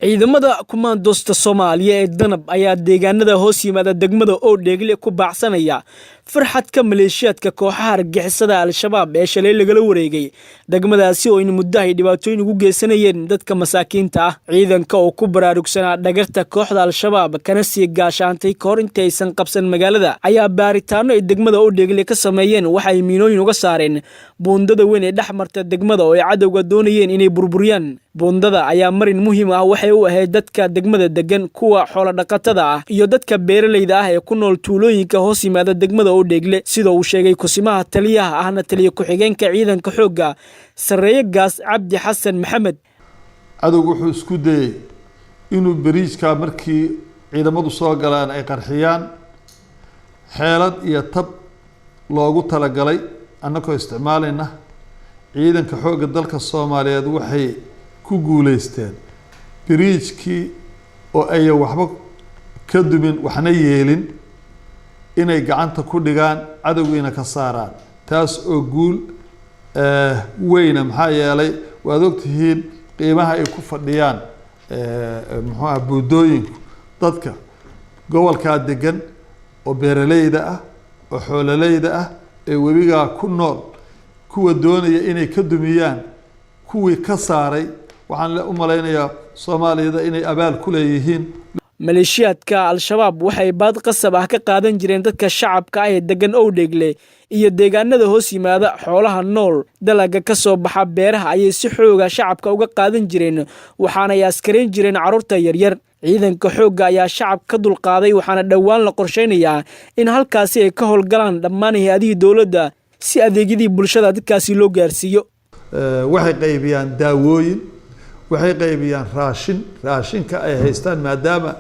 Ciidamada kumaandoosta Soomaaliya ee Danab ayaa deegaanada hoos yimaada degmada Oodheegle ku baacsanaya farxadka maleeshiyaadka kooxaha argagixisada Al-Shabaab ee shalay lagala wareegay degmadaasi, oo in muddo ay dhibaatooyin ugu geysanayeen dadka masaakiinta ah. Ciidanka oo ku baraarugsanaa dhagarta kooxda Al-Shabaab kana sii gaashaantay kahor intaysan qabsan magaalada ayaa baaritaano ay degmada Oodheegle ka sameeyeen waxa ay miinooyin uga saareen buundada weyn ee dhex marta degmada oo ay cadowga doonayeen inay burburiyaan. Buundada ayaa marin muhiim ah waxay u ahayd dadka degmada degan, kuwa xoolo dhaqatada ah iyo dadka beeralayda ah ee ku nool tuulooyinka hoos yimaada degmada Oodheegle, sida uu sheegay kusimaha taliyaha ahna taliya ku-xigeenka ciidanka xoogga, Sarreeye Gaas Cabdi Xasan Maxamed. Cadowgu wuxuu isku dayey inuu bariijkaa markii ciidamadu soo galaan ay qarxiyaan. Xeelad iyo tab loogu talagalay annagoo isticmaalayna, ciidanka xoogga dalka Soomaaliyeed waxay ku guuleysteen biriijkii oo ayan waxba ka dumin, waxna yeelin, inay gacanta ku dhigaan, cadowgiina ka saaraan, taas oo guul weyna. Maxaa yeelay, waad ogtihiin qiimaha ay ku fadhiyaan, muxuu aha, buundooyinku dadka gobolkaa degan oo beeraleyda ah oo xoololeyda ah ee webigaa ku nool. Kuwa doonaya inay ka dumiyaan kuwii ka saaray, waxaan u malaynayaa Soomaaliyada inay abaal ku leeyihiin. Maleeshiyaadka Al-Shabaab waxay baad qasab ah ka qaadan jireen dadka shacabka ah ee degan Owdheegle iyo deegaanada hoos yimaada. Xoolaha nool, dalaga ka soo baxa beeraha ayay si xooga shacabka uga qaadan jireen, waxaanay askarayn jireen carruurta yaryar. Ciidanka xoogga ayaa shacabka ka dulqaaday, waxaana dhowaan la qorshaynayaa in halkaasi ay ka howlgalaan dhammaan hay-adihii dowladda si adeegyadii bulshada dadkaasi loo gaarsiiyo. Waxay qaybiyaan daawooyin, waxay qaybiyaan raashin, raashinka ay haystaan, maadaama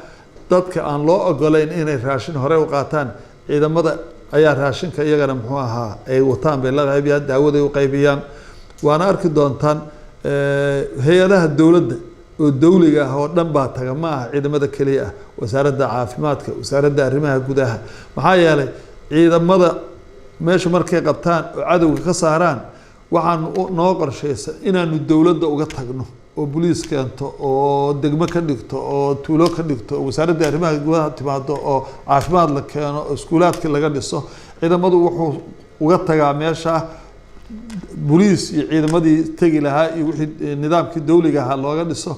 dadka aan loo ogolayn inay raashin hore u qaataan. Ciidamada ayaa raashinka iyagana, muxuu ahaa, ay wataan bay la qaybiyaan, daawaday u qaybiyaan. Waana arki doontaan, hay-adaha dowladda oo dawliga ah oo dhan baa taga, ma aha ciidamada keliya ah, wasaaradda caafimaadka, wasaaradda arrimaha gudaha. Maxaa yeelay, ciidamada meesha markay qabtaan oo cadowga ka saaraan, waxaanu noo qorshaysan inaanu dowladda uga tagno oo boliis keento oo degmo ka dhigto oo tuulo ka dhigto oo wasaaradda arrimaha gudaha timaado oo caafimaad la keeno oo iskuulaadka laga dhiso. Ciidamadu wuxuu uga tagaa meesha boliis iyo ciidamadii tegi lahaa iyo wixii nidaamkii dawliga ahaa looga dhiso.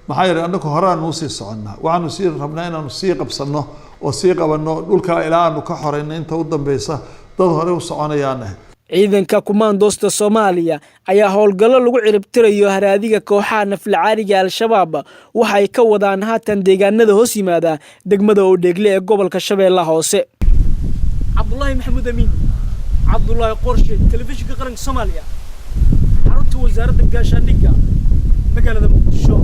Maxaa yeelay, annagu horaanu usii soconnaa, waxaanu sii rabnaa inaanu sii qabsano oo sii qabanno dhulkaa ilaa aanu ka xoreyno inta u dambeysa. Dad hore u soconayaanahay. Ciidanka kumaandoosta Soomaaliya ayaa howlgallo lagu ciribtirayo haraadiga kooxaha naflacaariga Al-Shabaab waxa ay ka wadaan haatan deegaanada hoos yimaada degmada Oodheegle ee gobolka Shabeellaha Hoose. Cabdulaahi Maxamuud Amiin, Cabdulaahi Qorshe, Telefishinka Qaranka Soomaaliya, xarunta Wasaaradda Gaashaandhigga, magaalada Muqdisho.